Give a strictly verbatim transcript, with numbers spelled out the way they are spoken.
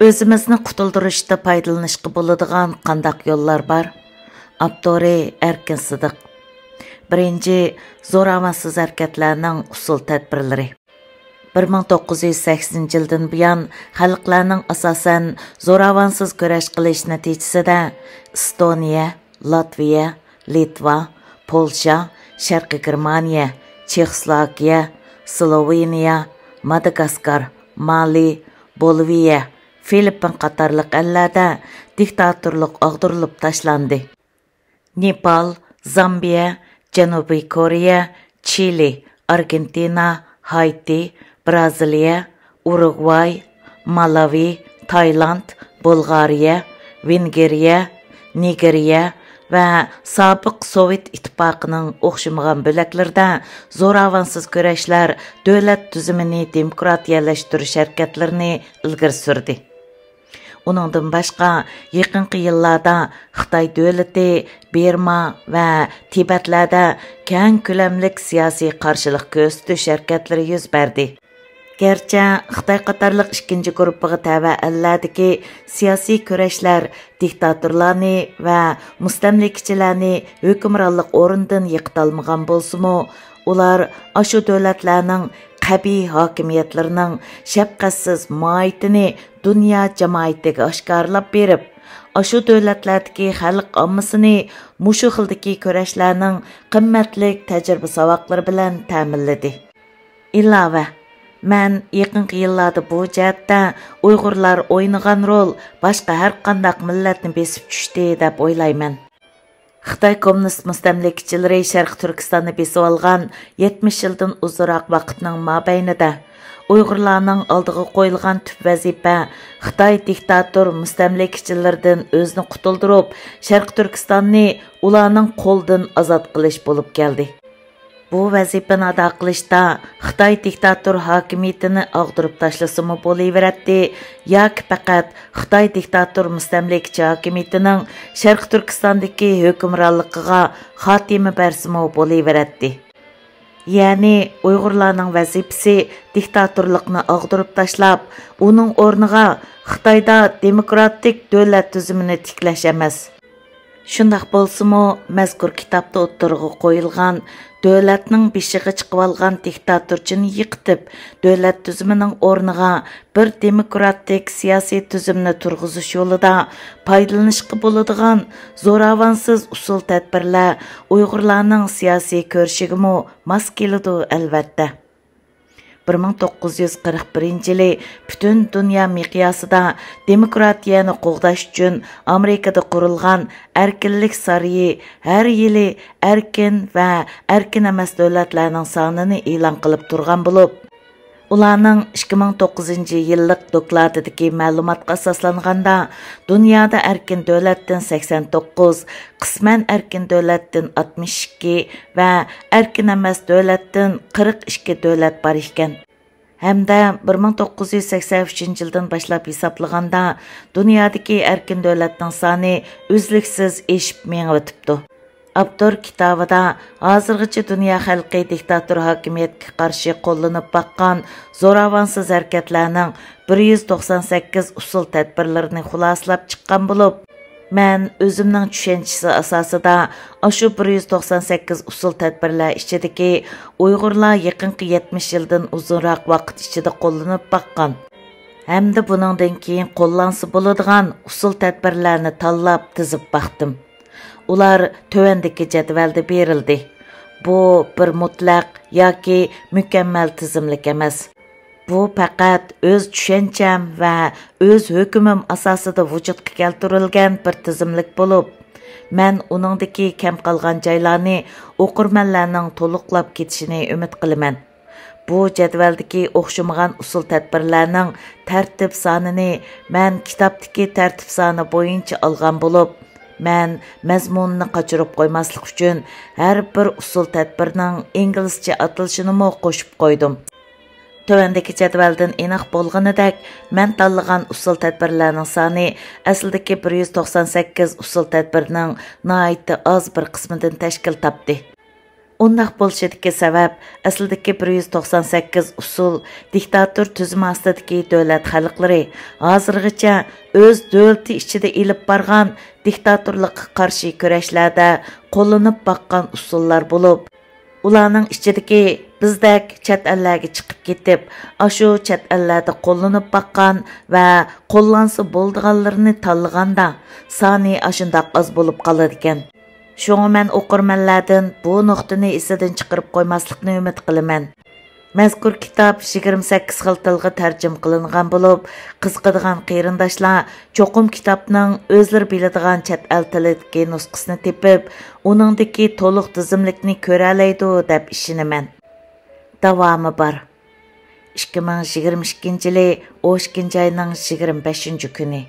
ئۆزىمىزنى قۇتۇلدۇرۇشتا پايدىلىنىشقا بولىدىغان قانداق يوللار بار؟ ئاپتورى: ئەركىن سىدىق. بىرىنچى، زوراۋانسىز ھەرىكەتلەرنىڭ ئۇسۇل تەدبىرلىرى. بىر مىڭ توققۇز يۈز سەكسىنىنچى يىلدىن بۇيان خەلقلەرنىڭ ئاساسەن زوراۋانسىز كۈرەش قىلىش نەتىجىسىدە ئىستونىيە، لاتۋىيە، لىتۋا، پولشا، شەرقىي گېرمانىيە، چېخوسلوۋاكىيە، سلوۋېنىيە، ماداگاسكار، مالى، بولىۋىيە، فىلىپپىن قاتارلىق ئەللەردە دىكتاتورلۇق ئاغدۇرۇلۇپ تاشلاندى. نېپال، زامبىيە، جەنۇبىي كورېيە، چىلى، ئارگېنتىنا، ھايتى، بىرازىلىيە، ئۇرۇگۋاي، مالاۋى، تايلاند، بۇلغارىيە، ۋېنگىرىيە، نىگېرىيە ۋە سابىق سوۋېت ئىتتىپاقىنىڭ ئوخشىمىغان بۆلەكلىرىدە زوراۋانسىز كۈرەشلەر دۆلەت تۈزۈمىنى دېموكراتىيەلەشتۈرۈش ھەرىكەتلىرىنى ئىلگىرى سۈردى. ئۇنىڭدىن باشقا، يېقىنقى يىللاردا خىتاي دۆلىتى بىرما ۋە تىبەتلەردە كەڭ كۆلەملىك سىياسىي قارشىلىق كۆرسىتىش ھەرىكەتلىرى يۈز بەردى. گەرچە خىتاي قاتارلىق ئىككىنچى گۇرۇپپىغا تەۋە ئەللەردىكى سىياسىي كۈرەشلەر دىكتاتورلارنى ۋە مۇستەملىكىچىلەرنى ھۆكۈمرانلىق ئورنىدىن يىقىتالمىغان بولسىمۇ، ئۇلار ئاشۇ دۆلەتلەرنىڭ قەبىھ ھاكىمىيەتلىرىنىڭ شەپقەتسىز ماھىيىتىنى دۇنيا جامائىتىگە ئاشكارىلاپ بېرىپ، ئاشۇ دۆلەتلەردىكى خەلق ئاممىسىنى مۇشۇ خىلدىكى كۈرەشلەرنىڭ قىممەتلىك تەجرىبە ساۋاقلىرى بىلەن تەمىنلىدى. ئىلاۋە: مەن يېقىنقى يىللاردا بۇ جەھەتتە ئۇيغۇرلار ئوينىغان رول باشقا ھەرقانداق مىللەتنى بېسىپ چۈشتى دەپ ئويلايمەن. خىتاي كوممۇنىست مۇستەملىكىچىلىرى شەرقىي تۈركىستاننى بېسىۋالغان يەتمىش يىلدىن ئۇزۇنراق ۋاقىتنىڭ مابەينىدە، ئۇيغۇرلارنىڭ ئالدىغا قويۇلغان تۈپ ۋەزىپە خىتاي دىكتاتور مۇستەملىكىچىلىرىدىن ئۆزىنى قۇتۇلدۇرۇپ، شەرقىي تۈركىستاننى ئۇلارنىڭ قولىدىن ئازاد قىلىش بولۇپ كەلدى. بۇ ۋەزىپىنى ئادا قىلىشتا خىتاي دىكتاتور ھاكىمىيىتىنى ئاغدۇرۇپ تاشلىسىمۇ بولۇۋېرەتتى ياكى پەقەت خىتاي دىكتاتور مۇستەملىكىچى ھاكىمىيىتىنىڭ شەرقىي تۈركىستاندىكى ھۆكۈمرانلىقىغا خاتىمە بەرسىمۇ بولۇۋېرەتتى. يەنى ئۇيغۇرلارنىڭ ۋەزىپىسى دىكتاتورلۇقنى ئاغدۇرۇپ تاشلاپ، ئۇنىڭ ئورنىغا خىتايدا دېموكراتىك دۆلەت تۈزۈمىنى تىكلەش ئەمەس. شۇنداق بولسىمۇ، مەزكۇر كىتابتا ئوتتۇرىغا قويۇلغان دۆلەتنىڭ بېشىغا چىقىۋالغان دىكتاتورچىنى يىقىتىپ، دۆلەت تۈزۈمىنىڭ ئورنىغا بىر دېموكراتىك سىياسىي تۈزۈمنى تۇرغۇزۇش يولىدا پايدىلىنىشقا بولىدىغان زوراۋانسىز ئۇسۇل تەدبىرلەر ئۇيغۇرلارنىڭ سىياسىي كۈرىشىگىمۇ ماس كېلىدۇ، ئەلۋەتتە. بىر مىڭ توققۇز يۈز قىرىق بىرىنچى يىلى پۈتۈن دۇنيا مىقياسىدا دېموكراتىيەنى قوغداش ئۈچۈن ئامېرىكىدا قۇرۇلغان ئەركىنلىك سارىيى ھەر يىلى ئەركىن ۋە ئەركىن ئەمەس دۆلەتلەرنىڭ سانىنى ئېلان قىلىپ تۇرغان بولۇپ، ئۇلارنىڭ ئىككى مىڭ توققۇزىنچى يىللىق دوكلاتىدىكى مەلۇماتقا ئاساسلانغاندا، دۇنيادا ئەركىن دۆلەتتىن سەكسەن توققۇز، قىسمەن ئەركىن دۆلەتتىن ئاتمىش ئىككى ۋە ئەركىن ئەمەس دۆلەتتىن قىرىق ئىككى دۆلەت بار ئىكەن. ھەمدە بىر مىڭ توققۇز يۈز سەكسەن ئۈچىنچى يىلدىن باشلاپ ھېسابلىغاندا، دۇنيادىكى ئەركىن دۆلەتنىڭ سانى ئۈزلۈكسىز ئېشىپ مېڭىۋېتىپتۇ. ئاپتور كىتابىدا ھازىرغىچە دۇنيا خەلقى دىكتاتور ھاكىمىيەتكە قارشى قوللىنىپ باققان زوراۋانسىز ھەرىكەتلەرنىڭ بىر يۈز توقسان سەككىز ئۇسۇل تەدبىرلىرىنى خۇلاسىلاپ چىققان بولۇپ، مەن ئۆزۈمنىڭ چۈشەنچىسى ئاساسىدا ئاشۇ بىر يۈز توقسان سەككىز ئۇسۇل تەدبىرلەر ئىچىدىكى ئۇيغۇرلار يېقىنقى يەتمىش يىلدىن ئۇزۇنراق ۋاقىت ئىچىدە قوللىنىپ باققان ھەمدە بۇنىڭدىن كېيىن قوللانسا بولىدىغان ئۇسۇل تەدبىرلەرنى تاللاپ تىزىپ باقتىم. ئۇلار تۆۋەندىكى جەدۋەلدە بېرىلدى. بۇ بىر مۇتلەق ياكى مۇكەممەل تىزىملىك ئەمەس. بۇ پەقەت ئۆز چۈشەنچەم ۋە ئۆز ھۆكۈمۈم ئاساسىدا ۋۇجۇدقا كەلتۈرۈلگەن بىر تىزىملىك بولۇپ، مەن ئۇنىڭدىكى كەم قالغان جايلارنى ئوقۇرمەنلەرنىڭ تولۇقلاپ كېتىشىنى ئۈمىد قىلىمەن. بۇ جەدۋەلدىكى ئوخشىمىغان ئۇسۇل تەدبىرلەرنىڭ تەرتىپ سانىنى مەن كىتابتىكى تەرتىپ سانى بويىچە ئالغان بولۇپ، مەن مەزمۇنىنى قاچۇرۇپ قويماسلىق ئۈچۈن ھەر بىر ئۇسۇل تەدبىرنىڭ ئىنگلىزچە ئاتىلىشىنىمۇ قوشۇپ قويدۇم. تۆۋەندىكى جەدۋەلدىن ئېنىق بولغىنىدەك، مەن تاللىغان ئۇسۇل تەدبىرلەرنىڭ سانى ئەسلىدىكى بىر يۈز توقسان سەككىز ئۇسۇل تەدبىرنىڭ ناھايىتى ئاز بىر قىسمىدىن تەشكىل تاپتى. ئۇنداق بولۇشىدىكى سەۋەب، ئەسلىدىكى بىر يۈز توقسان سەككىز ئۇسسۇل دىكتاتور تۈزۈمى ئاستىدىكى دۆلەت خەلقلىرى ھازىرغىچە ئۆز دۆلىتى ئىچىدە ئېلىپ بارغان دىكتاتورلۇققا قارشى كۈرەشلەردە قوللىنىپ باققان ئۇسۇللار بولۇپ، ئۇلارنىڭ ئىچىدىكى بىزدەك چەت ئەللەرگە چىقىپ كېتىپ، ئاشۇ چەت ئەللەردە قوللىنىپ باققان ۋە قوللانسا بولىدىغانلىرىنى تاللىغاندا، سانى ئاشۇنداق ئاز بولۇپ قالىدىكەن. شۇڭا مەن ئوقۇرمەنلەردىن بۇ نۇقتىنى ئېسىدىن چىقىرىپ قويماسلىقنى ئۈمىد قىلىمەن. مەزكۇر كىتاب يىگىرمە سەككىز خىل تىلغا تەرجىمە قىلىنغان بولۇپ، قىزىقىدىغان قېرىنداشلار چوقۇم كىتابنىڭ ئۆزلىرى بىلىدىغان چەت ئەل تىلىدىكى نۇسخىسىنى تېپىپ، ئۇنىڭدىكى تولۇق تىزىملىكنى كۆرەلەيدۇ دەپ ئىشىنىمەن. داۋامى بار. ئىككى مىڭ يىگىرمە ئىككىنچى يىلى ئون ئىككىنچى ئاينىڭ يىگىرمە بەشىنچى كۈنى.